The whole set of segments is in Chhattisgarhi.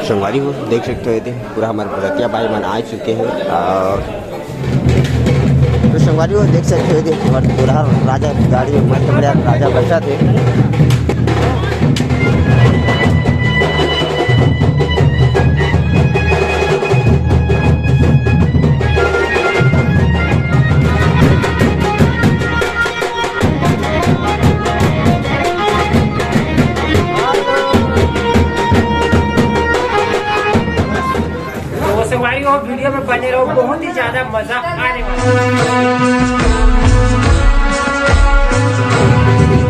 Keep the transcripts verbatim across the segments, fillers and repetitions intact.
संगवारी हो, देख सकते हो, ये दे पूरा हमर बरतिया भाई मन आ चुके हैं। और तो संगवारी हो, देख सकते हो, ये दे हमर दूल्हा राजा गाड़ी में मस्त बढ़िया राजा बैठा थे। तो संगवारी हो, वीडियो में बने रहो, बहुत ही ज्यादा मजा आने वाला है।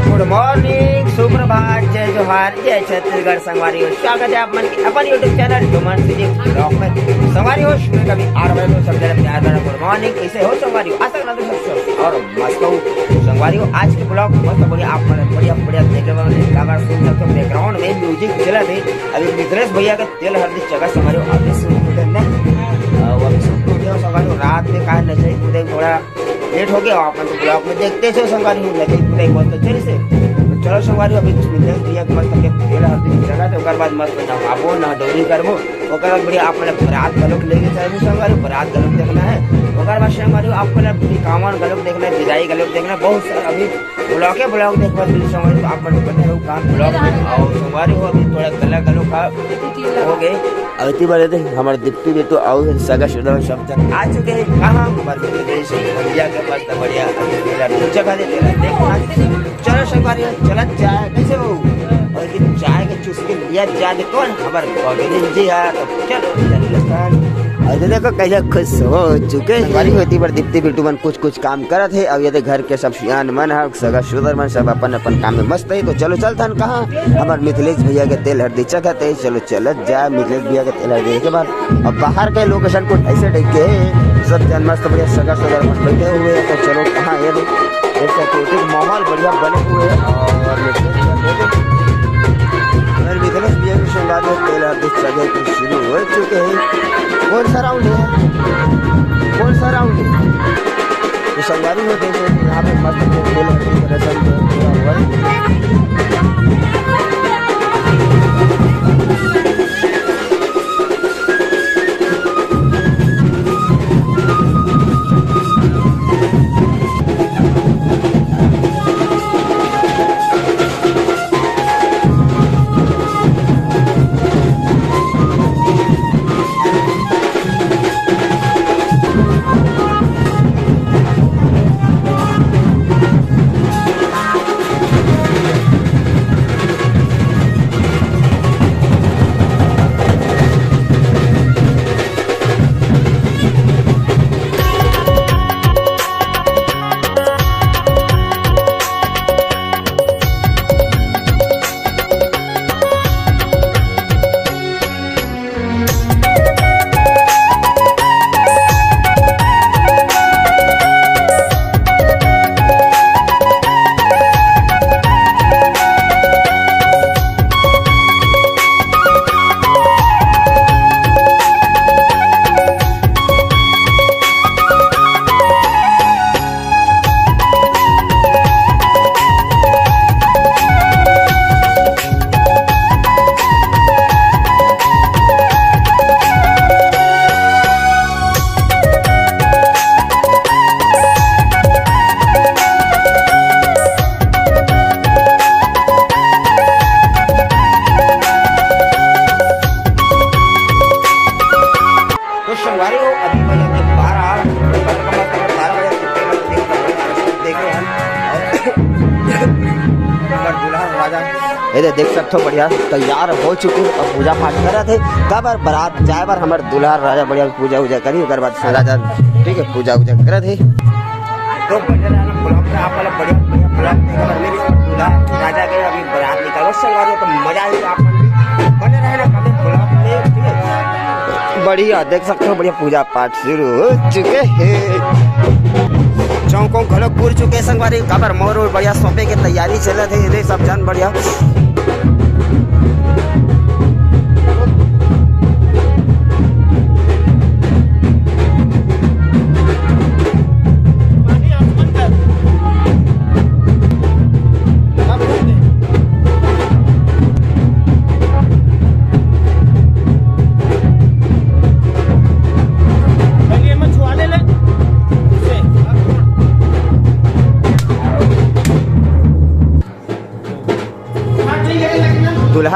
गुड मॉर्निंग, सुप्रभात, जय जोहार, जय छत्तीसगढ़। संगवारी हो, स्वागत है आप मन के अपन YouTube channel Doman city blog में। संगवारी हो, सुबह कभी आठ बजे तो सब जगह प्यार भरा गुड मॉर्निंग। कैसे हो संगवारी हो? आशा करता हूँ सब स्वस्थ और मस्त हो। संगवारी हो, आज के ब्लॉग मस्त बढ़िया, आप मन बढ़िया बढ़िया देखे वाले काबर सुन सकते हो, बैकग्राउंड में म्यूजिक चला थे। अभी मिथिलेश भैया का तेल हरदी चघत संगवारी हो, अभी शुरू हो गया ना। अ, वो अभी शुरू हो गया संगवारी हो, रात में कहा नचई कूदे थोड़ा लेट हो गया, आप मन तो ब्लॉग में देखते से संगवारी हो, नचई कूदे बहुत अच्छे से। तो चलो संगवारी हो, अभी मिथिलेश भैया के मस्त के तेल हरदी चघत है, ओकर बाद मस्त नहाबो, नहा दौरी करबो, ओकर बाद बढ़िया आप मन बारात घलोक लेके चलबो संगवारी हो, बारात घलोक देखना है। ओकर बाद संगवारी हो, आप मन टिकावन घलोक देखना है, विदाई घलोक देखना है, बहुत सारा अभी ब्लॉगे ब्लॉग देखबा तो संगवारी हो, आप मन बने रहो काम ब्लॉग में। और संगवारी हो, अभी थोड़ा गला घलोक हो गए। और इतनी बार दे हमर दीप्ति बेटू और सगा सुधा सब जन आ चुके हैं। कहाँ पर देश भैया के मस्त बढ़िया अभी मेला जगह दे दे रहा है। देखो ना, चलो संगवारी हो, चलत जाए, कैसे हो? और ये चाय के चुस्की लिया जाए, कौन खबर बगले जी है, तो चलो चल। और ये देखो कैसे खुश हो चुके हैं। संगवारी हो, इतनी बार दीप्ति बेटू मन कुछ कुछ काम करत हे। अब ये दे घर के सब सियान मन ह, सगा सुदर मन सब अपन अपन काम में मस्त हे। तो चलो चलथन कहाँ, हमर मिथिलेश भैया के तेल हरदी चघत हे। चलो चलत जाए मिथिलेश भैया के तेल हरदी के बाद। अब बाहर के लोकेशन कुछ ऐसे टाइप के हे, सब जन मस्त बढ़िया सगा सुदर मन बैठे हुए हैं। तो चलो कहाँ ये दे, एक प्राकृतिक माहौल बढ़िया बने हुए हैं। और मिथिलेश भैया देखे, और मिथिलेश भैया के संवाद में तेल हरदी चघे के शुरू हो चुके हैं। कौन सा राउंड है? कौन सा राउंड है? तो संगवारी हो, देख रहे हैं यहाँ पे मस्त फूल हरदी का रसम जो पूरा हुआ है। तो संगवारी हो, अभी बजे के बारह, बारह बजे, देख रहे हैं। और दूल्हा राजा, ये दे देख सकते हो, बढ़िया तैयार हो चुके हैं। अब पूजा पाठ करत हे, काबर बारात जाए बर हमर दूल्हा राजा बढ़िया पूजा उजा करी, ओकर बाद राजा, ठीक है, पूजा उजा करत हे। तो बने रहना ब्लॉग में, आप वाला बढ़िया बढ़िया ब्लॉग देखा, मेरी दूल्हा राजा के अभी बारात निकालो, संगवारी हो, तो मजा आएगा आप मन भी। बने रहना कभी ब्लॉग में, ठीक है? बढ़िया, देख सकते हो, बढ़िया पूजा पाठ शुरू हो चुके हे। चौक उक घलो पूर चुके हे संगवारी, काबर मोर ओर बढ़िया सौंपे के तैयारी चलत हे। ये दे सब झन बढ़िया।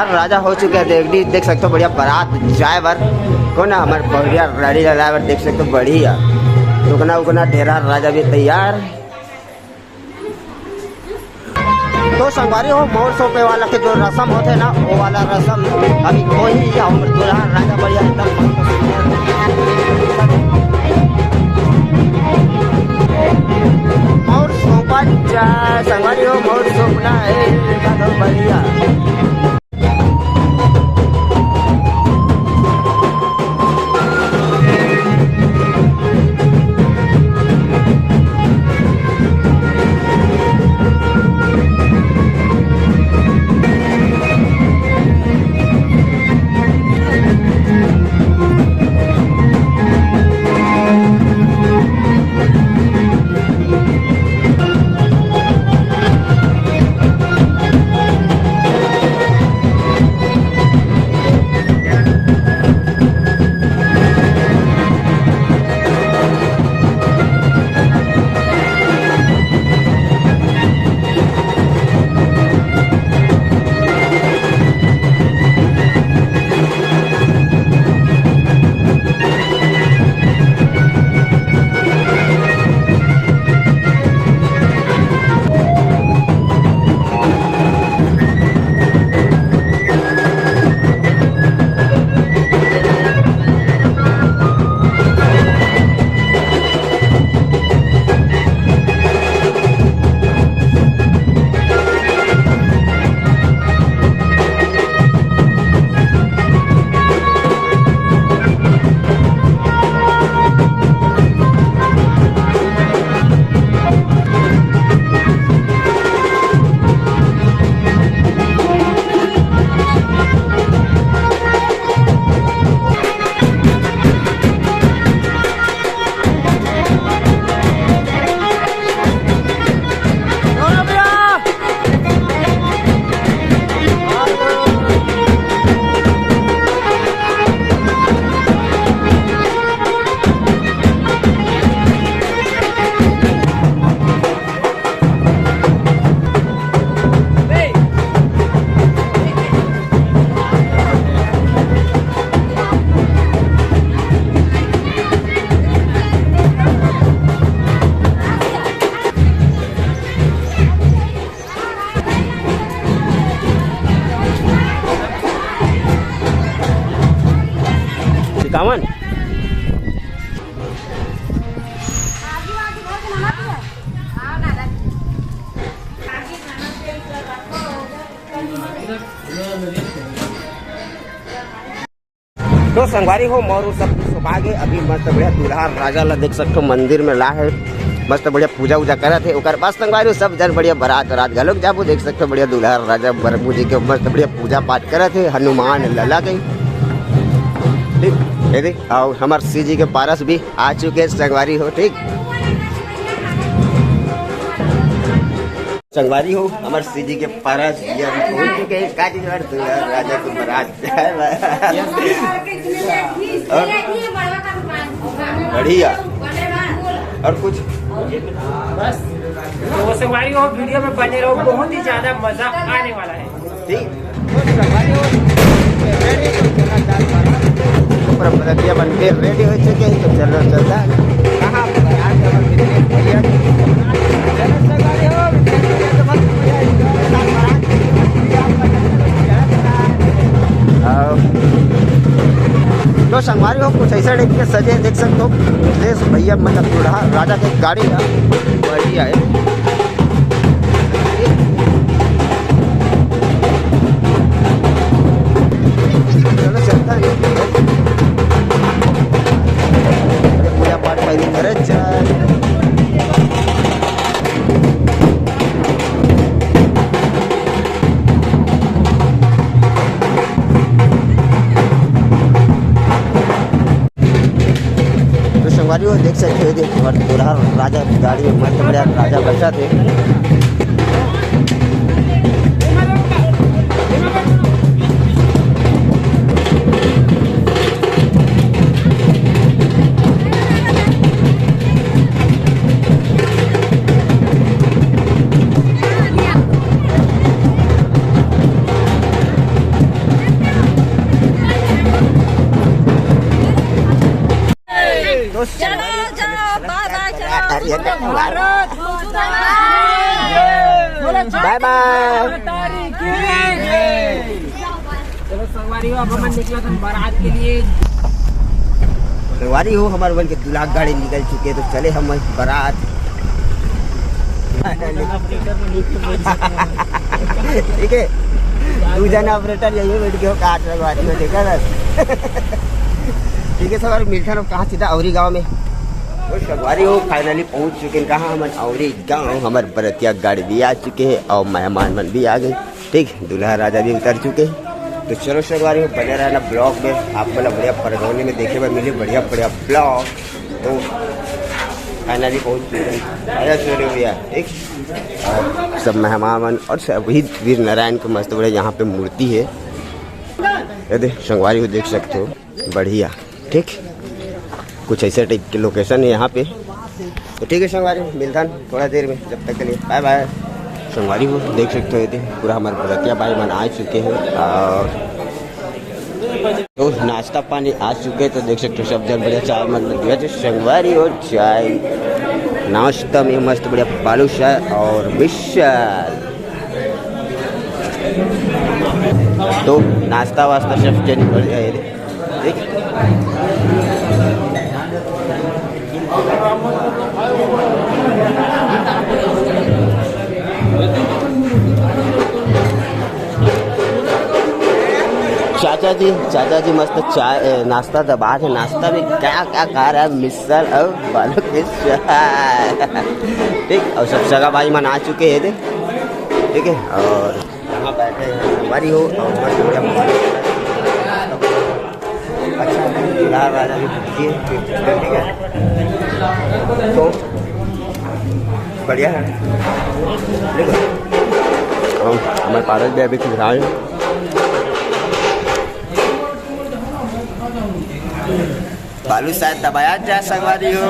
राजा हो चुके हैं, देख, देख सकते हो, बढ़िया बारात जाए बर। कौन है हमारे बहुरिया रानी ला लाए बर, देख सकते हो, बढ़िया। रुकना उकना ढेरा, राजा भी तैयार। तो संगवारी हो, मौर सौंपे वाला के जो रसम होथे ना, वो वाला रसम अभी कोई या हमर दुल्हा राजा बढ़िया एकदम मौर सौंपा जाए। संगवारी हो, मौर सौंपना है एकदम बढ़िया। इक्यावन। तो संगवारी हो, मोर सब सौंपा गे। अभी मस्त बढ़िया दूल्हा राजा ला देख सकथो, मंदिर में ला है, मस्त बढ़िया पूजा उजा करत हे। ओकर बाद संगवारी हो, सब जन बढ़िया बारात वारात घलोक जाबो, देख सकथो बढ़िया दूल्हा राजा बरपू जी के मस्त बढ़िया पूजा पाठ करत हे हनुमान लला के। ठीक, ये देख, अउ हमर सीजी के पारस भी आ चुके हैं संगवारी हो। ठीक, संगवारी हो, हमर सीजी के पारस ये अभी पहुंच चुके हैं। का चीज हमारे दूल्हा राजा के बारात जाए बा। और बढ़िया। और कुछ? बस। तो संगवारी हो, वीडियो में बने रहो, बहुत ही ज्यादा मजा आने वाला है। ठीक। पूरा बरतिया बन के रेडी हो चुके हैं, तो चलो चलता है। कहाँ पर आज हमारे विदेश भैया? चलो संगवारी हो, विदेश भैया तो बस भैया इनका साथ बरात। आओ। तो संगवारी हो, कुछ ऐसा टाइप के सजे देख सकते हो। विदेश भैया मतलब दूल्हा राजा के गाड़ी का बढ़िया है। चलो चलता है। अरे पूजा पाठ पहले करे चल। तो संगवारी हो देख सकते हो, देख, हमारे दूल्हा राजा गाड़ी में मस्त बढ़िया राजा बैठा थे। भारत माता की जय। बाय बाय। माता की जय। चलो संगवारी हो, अब हमन निकलत हन बारात के लिए। संगवारी हो, हमर मन के दूल्हा गाड़ी निकल चुके, तो चले हम बारात। ठीक है, दू जना ऑपरेटर यही बैठ के हो, काट रहे बात में, देखा ना। ठीक है, सब मिलथन अब कहाँ सीधा औरी गांव में। और संगवारी हो, finally पहुँच चुके हैं कहाँ, हमन औरी गांव। हमर बरतिया गाड़ी भी आ चुके हैं और मेहमान मन भी आ गए। ठीक, दूल्हा राजा भी उतर चुके हैं। तो चलो संगवारी हो, बने रहना ब्लॉग में, आप मतलब बढ़िया परगौनी में देखे बर मिले बढ़िया बढ़िया ब्लॉग। तो finally पहुँच चुके हैं। आजा छोरे भैया, ठीक। और सब मेहमान मन और सभी वीर नारायण के मस्त बढ़िया यहाँ पे मूर्ति है। ये दे संगवारी हो, देख सकते हो, बढ़िया, ठीक। कुछ ऐसे टाइप की लोकेशन है यहाँ पे। तो ठीक है संगवारी, मिलता हूँ थोड़ा देर में, जब तक के लिए बाय बाय। संगवारी हो, देख सकते हो, ये दे पूरा हमारे बरतिया भाई मन आ चुके हैं। और तो नाश्ता पानी आ चुके हैं, तो देख सकते हो सब जन बढ़िया चाय मन लग गया। तो संगवारी हो, चाय नाश्ता में मस्त बढ़िया बालूशाह और मिसल। तो नाश्ता वास्ता सब जन बढ़िया है, देख। चाचा जी, चाचा जी मस्त चाय, ए, नाश्ता दबा के, नाश्ता में क्या क्या खा रहा है, मिसल और बालू के चाय। ठीक, और सब सगा भाई मन आ चुके हैं, देख, ठीक है। और यहाँ बैठे हैं संगवारी हो, और मस्त बढ़िया माहौल है। अच्छा, फिलहाल राजा भी पूछिए, ठीक है। तो बढ़िया है। देखो, हम, हमारे पारस भी अभी खिला रहे हैं। बालू शायद दबाया जा संगवारी हो।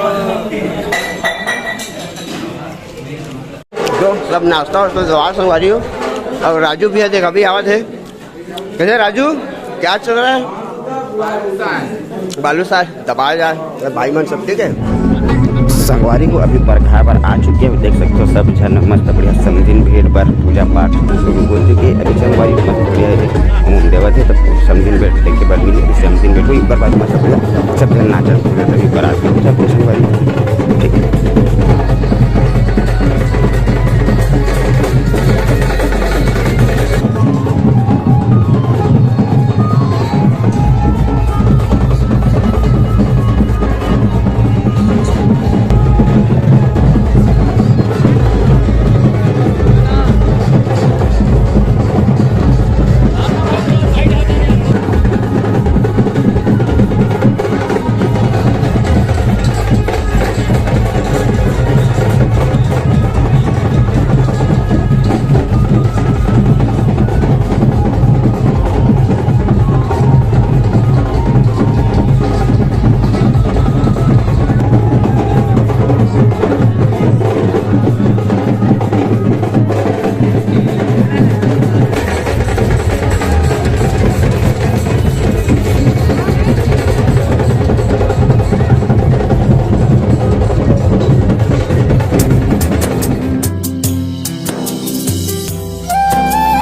जो सब नाश्ता और तो दबा संगवारी हो। और राजू भैया देख अभी आवत है। कैसे राजू, क्या चल रहा है? बालू शाह दबा जा, भाई मन सब ठीक है। संगवारी हो, अभी परघाय बर आ चुके हैं, देख सकते हो सब झन मस्त बढ़िया समधिन भेंट बर पूजा पाठ शुरू हो चुके हैं। अभी संगवारी मस्त बढ़िया है, घूम देवत है, तब समधिन भेंट देखे बर मिली। अभी समधिन भेंट को एक बार बाद मस्त बढ़िया सब झन नाचत कूदत अभी बारात में।